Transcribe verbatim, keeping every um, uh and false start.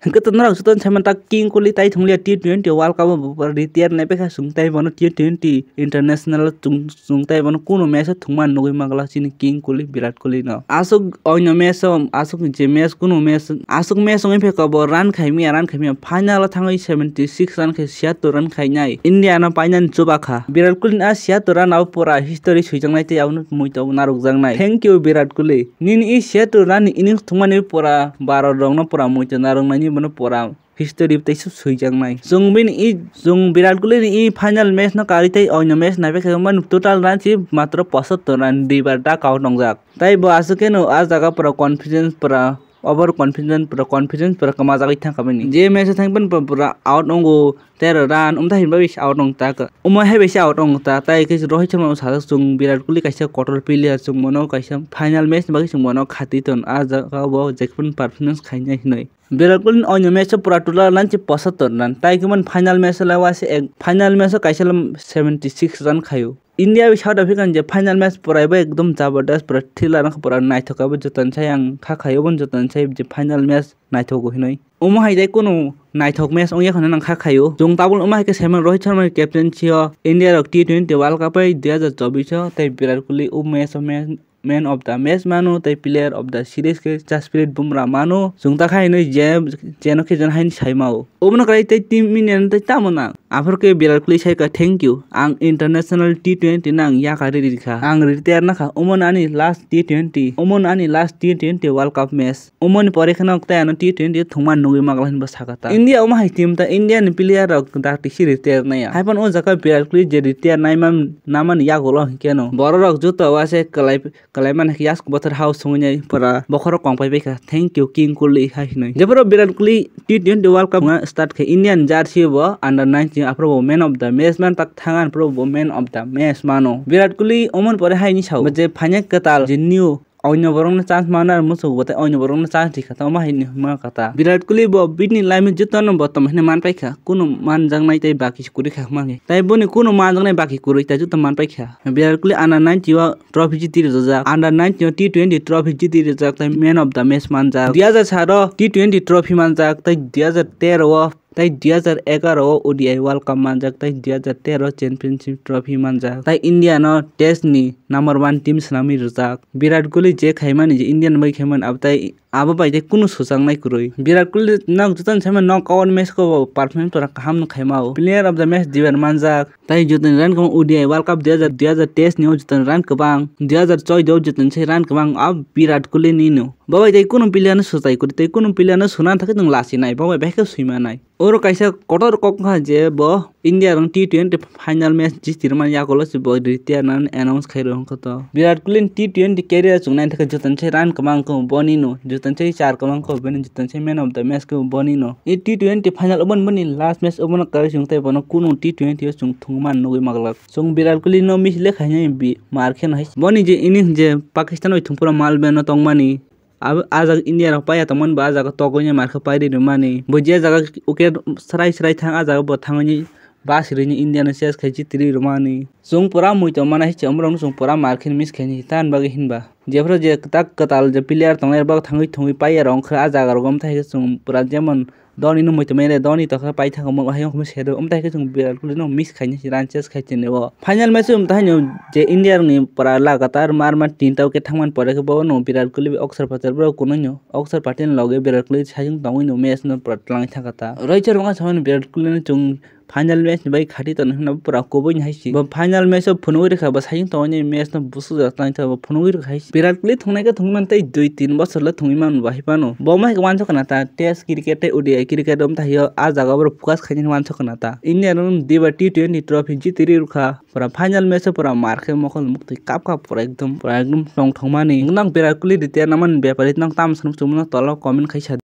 Hwnkhe to norok joto saiman ta King Kohli tai thwnglia T twenty World Cup o bo retire nai paikha, chwng tai bono T twenty international chwng, chwng tai bono kuno match o thwngmani nugwi manglak chini King Kohli, Virat Kohli no. Aswk oino match o, aswk je match kuno match, aswk match wngwi phaikha bo run khaimya, run khaimya, final o thangwi seventy six run khai, siyattor run khainai. India no painani chubakha. Virat Kohli ni a siyattor run abo pura history swijaknai tei abono muitu narwkjaknai. Thank you Virat Kohli. Nini i siyattor run ni innings thwngmani pura Bharat rokno pura muitu narwknaini bono pura history tei swijaknai. Chwng bini i, chwng Virat Kohli ni i final match no karwi tei oino match naipaikha mani total run si matro pochattor run, duibar dugout wngjak. Tai bo aswk kheno a jaga pura confidence pura over confidence pura confidence pura kwmajagwi thangkha bini. Je match o thangphano pura out wngo tero run, umtha hinba bisi out wng ta. Omo hai bisi out wng ta. Tai khe Rohit Sharma sajak chwng Virat Kohli kaisa kotor player, chwng bono kaisa final match ni bagwi chwng bono khati ton. A jaga bo jephuru performance khainai hinwi. Virat Kohli ni oino match o pura total run si pochattor run. Tai khe man final match o lai wase ek, final match o kaisa seventy six run khaio. India bai South Africa ni je final match pura ebo ekdom jabardast pura thriller wngkha, pura naithok abo jotono sai ang kha khaio, obo jotono sai je final match naithogo hinwi. Omo hai tei kunu naithok match wngya kheno nang kha khaio. Chwng tabuk omo hai khe saiman Rohit Sharma ni captaincy o India rok T twenty World Cup bai dui hazar chobbish o tei Virat Kohli o match o man, man of the match mano tei player of the series khe Jasprit Bumrah mano. Chwng ta kha hinwi je, jeno khe jen haini saimao. Obono kwlai tei team India no tei tamo nang. Aphuru khe Virat Kohli sai kha, "Thank you. Ang international T twenty no ang yakarwi rikha. Ang retire nakha. Omo ani last T twenty. Omo ani last T twenty World Cup match. Omoni pore kheno tei ano T twenty thwngmani nugwi manglak," hinwi sakha ta. India omo hai team ta India ni player rok dak tisi retire naiya. Haiphano o jaga Virat Kohli je retire naima, namani yagulo hinkhe no borok rok joto wase kwlai, kwlai mani yask bothor house songwi nai pura bokhorok kong pai paikha, "Thank you King Kohli," hai hinwi. Jephuru Virat Kohli T twenty World Cup wngna start khe Indian jersey bo under nineteen, aphuru bo man of the match man tak thangan, aphuru bo man of the match mano. Virat Kohli omoni pore haini sao je phainai kwtal je new oino borokno chance mano ar muchuk bo tei oino borokno chance rikha, tamo haini hwnma kha ta. Virat Kohli bo bini line jotono bo tamo hwnwi man paikha, kunu manjaknai tei baki kwrwi kha hwnma khe. Tai boni kunu manjaknai baki kwrwi tai joto man paikha. Virat Kohli under nineteen o trophy jiti rijak, under nineteen o T twenty trophy jiti rijak, tai man of the match manjak. Dui hazar sat o T twenty trophy manjak, tai dui hazar tero o, tai dui hazar egaro o O D I World Cup manjak, tai dui hazar tero championship trophy manjak. Tai India no test ni number one team swnamwi rijak. Virat Kohli je khaimani, je Indian bai khaimani, abo tai abo bai tei kunu swchang nai kwrwi. Virat Kohli nok jotono saimano knockout match ko bo performance pura kaham no khaima o. Player of the match duibar manjak. Tai jotono run kwbang O D I World Cup dui hazar, dui hazar teis ni o jotono run kwbang, dui hazar choudo o jotono se run kwbang a Virat Kohli ni no. Bo bai tei kunu player no swchai kwrwi, tei kunu player no swna thangwi nwng lachi nai, bo bai bahai khe swima nai. Oro kaisa kotor kok wngkha je bo India rok T twenty final match jiti rwmani yagulo se bo retire nani announce khai rw wngkha to. Virat Kohli ni T twenty career chwng naithok khe jotono se run kwbang khe boni no, jotono se char kwbang khe boni, jotono se man of the match khe boni no. E T twenty final obo boni last match obono kwrwi chwng tei bono kunu T twenty o chwng thwngmani nugwi manglak. Chwng Virat Kohli no miss le khainai bi mar khe no hai. Boni je innings je Pakistan bai thwngphuru Malbeno tongmani, abo, ah jaga India rok paiya tongmani bo ah jaga togwini mar khe pairwi rwmani. Bo je jaga wicket srai srai thang, ah jaga bo thangwini basirwini India no chase khai chitirwi rwmani. Chwng pura muitu mana hichi omorokno chwng pura mar khe miss khaini, tamni bagwi hinba jephuru je kwtak kwtal je player tongnai rok thangwi thwngwi paiya rok wngkha, ah jaga rogo wngthai khe chwng pura jemon Dhoni no muitu manya de, Dhoni tokhe paithakgo mo, hai wngkhe mo sero, wngthai khe chwng Virat Kohli no miss khaina si, run chase khai chini o. Final match wngthai no je India rokni pura lagatar mar mar tinta wicket thangmani pore khe bo no Virat Kohli bai Akshar Patel borok kunui no, Akshar Patel ni loge Virat Kohli sajwng tongwi no match no pura twlangwi thangkha ta. Rohit Sharma khe samani Virat Kohli no chwng final match ni bai khati tongwi hwnba pura kubui ni hai si. Bo final match o phunugwi rwkha, bo sajwng tongwi match no busuk jak tangwi thangwi bo phunugwi rwkha hai si. Virat Kohli thungnai khe thungwi mano tei dui tin bosor le thungwi mano bo hai phano. Bo ma hai khe uansuk khna ta, test cricket tei O D I cricket wngthai o ah jaga o borok focus khainani uansuk khna ta. India no diba T twenty trophy jiti ri rwkha. Pura final match o pura mar khe mokol muktwi kap kap pura ekdom, pura ekdom tongthokmani. Nwng Virat Kohli retire namani bepari nwng tamo sanwi chumano tola o comment khai sa di.